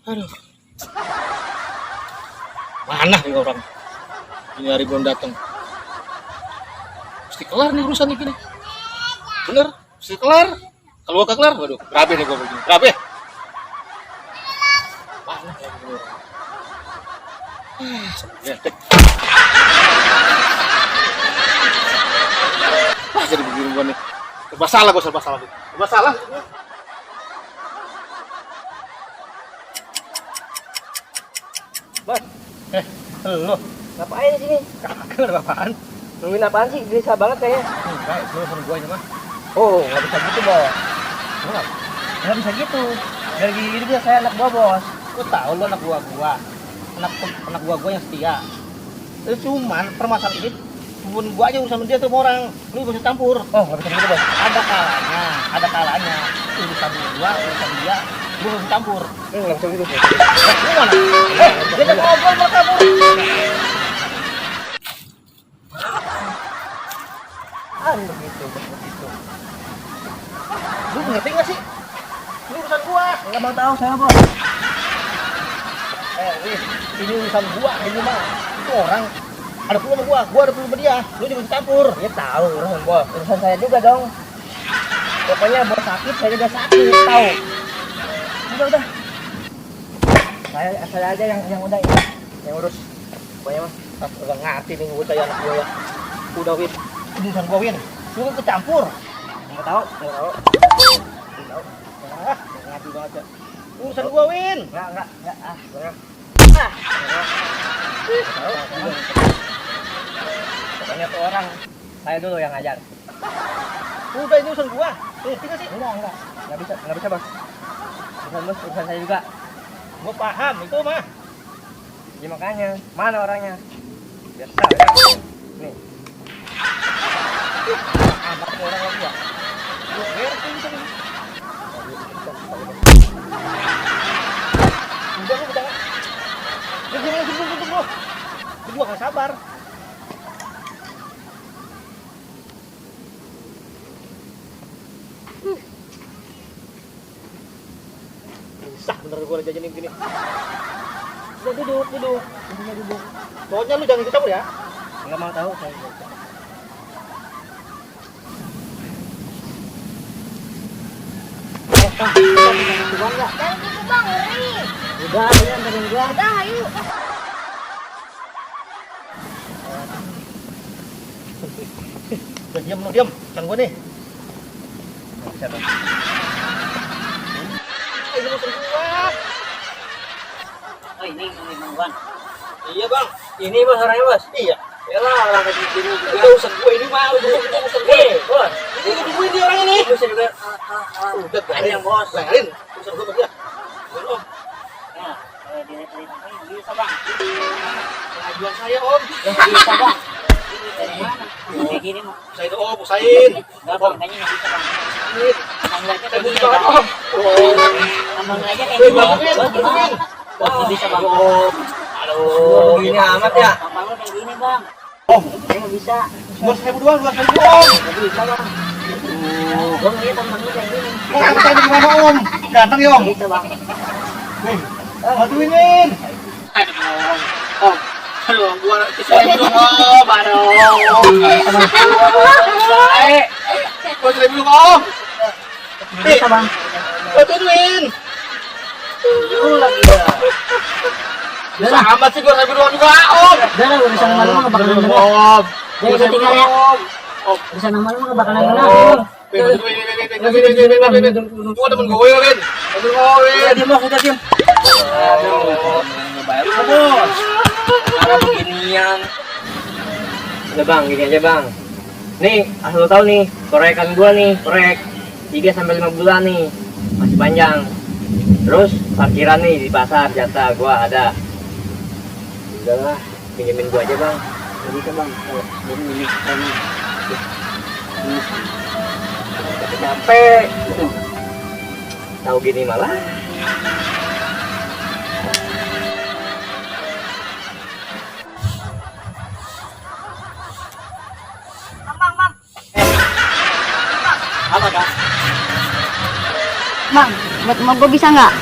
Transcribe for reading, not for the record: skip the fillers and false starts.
Aduh. Mana nih orang? Ini hari belum datang. Mesti kelar nih urusan ini. Bener, mesti kelar. Kalau gak kelar, waduh, berabe nih gua begini. Berabe. Mana lagi nih orang? Sedek. Wah, jadi begini gua nih. Serba salah gua, serba salah. Serba salah. Mas, Lo, ngapain di sini? kagak ada apaan? Nungguin apaan sih? Gelisah banget kayaknya. Enggak, itu sama gua aja mah. Oh, nggak bisa gitu, Bos. Enggak. Nggak bisa gitu. Dari gini dia saya anak buah, Bos. Gua tahu lo anak gua. Anak gua yang setia. Itu cuman permasalahan ini hubungan gua aja urusan dia tuh sama orang. Lu bisa campur. Oh, nggak bisa gitu, Bos. Ada kalanya. Urusan gua, urusan dia, lu bisa campur. Nggak bisa gitu, Bos. Lu mana? Dia udah ngobrol malah kabur. Begitu, begitu. Lu ngerti nggak sih? Ini urusan gua. Nggak mau tahu saya, Bos. Win, ini urusan gua, ini mah. Itu orang ada perlu sama gua ada perlu sama dia. Lu jangan bisa campur. Ya tahu urusan Bos. Urusan saya juga dong. Pokoknya Bos sakit, saya juga sakit, tahu. Udah. Saya aja yang udah ini, yang urus. Pokoknya mah Udah ngerti nih gua kayak anak gua ya. Udah Win, ini urusan gua Win. Lu kan kecampur. nggak tahu. Ah, ngerti banget ya. Urusan gua Win. Enggak. Pokoknya tuh orang saya dulu yang ngajar. Udah ini urusan gua. Ngerti nggak sih? Nggak bisa Bos. Urusan saya juga. Gua paham itu mah. Ya makanya, mana orangnya? Biar tahu ya. Nih. Amat orang lagi ya. Lu beres ini. Udah lu jangan. Lu jangan tunggu. Lu juga gak sabar. Susah bener gua jajanin gini. Udah duduk. Intinya duduk. Pokoknya lu jangan ikut campur ya. Nggak mau tahu saya. Jangan gitu bang, ngeri. Udah, ini anterin gua. Udah, ayo. Udah diam. Jangan gua nih. Siapa? Ini urusan gua. Oh, ini Bang. Iya bang. Ini Bos orangnya, Bos. Iya. Yalah, orang kayak gini juga. Itu urusan gua ini mah. Urusan gua. Nih, Bos. Ini nungguin dia orang ini. Bisa juga. Udah Ini yang Bos. Lain. Urusan gua sama dia. Om. Nah, dia bisa Bang. Pengajuan saya om. Bisa Bang. Kayak gini mah. Usahain om. Usahain. Enggak Bang, kayaknya nggak bisa Bang. Ini. Nambahnya kayak Saya gini butuh banget Bang. om. Oh. Nambahnya aja kayak Wih, gini. bantuin. Bos, Bantuin. Bos, bisa Bang. Om. Aduh. Gini amat ya. Nambahnya kayak gini Bang. Om. Saya nggak bisa. 2.000 doang. 2.000 om. Nggak bisa Bang. Bang, ini tambahnya kayak gini. Mau aku tanya gimana om? Datang ya om. Bisa Bang. Nih. Bantuinin. Om. Aduh, gua kesini dong om. Aduh. Gua kesini dong om. Bisa Bang. Bantuin. Lu lagi ya. Bisa amat sih 2.000 doang juga om. Udah lah, urusan sama lu mah nggak bakalan bener. Om. Jangan ikut tinggal ya. Om. Urusan sama lu mah nggak bakalan bener. Om. Gua temen gue, Win. Temen gue, Win. Diam Bos, udah diam. Aduh, ngebayar lu Bos. Cara beginian. Udah Bang, gini aja Bang. Nih, asal lu tahu nih, proyekan gua nih, proyek 3 sampai 5 bulan nih. Masih panjang. Terus parkiran nih di pasar jatah gua ada. Udahlah, pinjemin gua aja Bang. Gak bisa Bang, jadi milik kamu. Capek. Tahu gini malah. Bang. Apa Kak? Bang, buat rumah gue bisa nggak?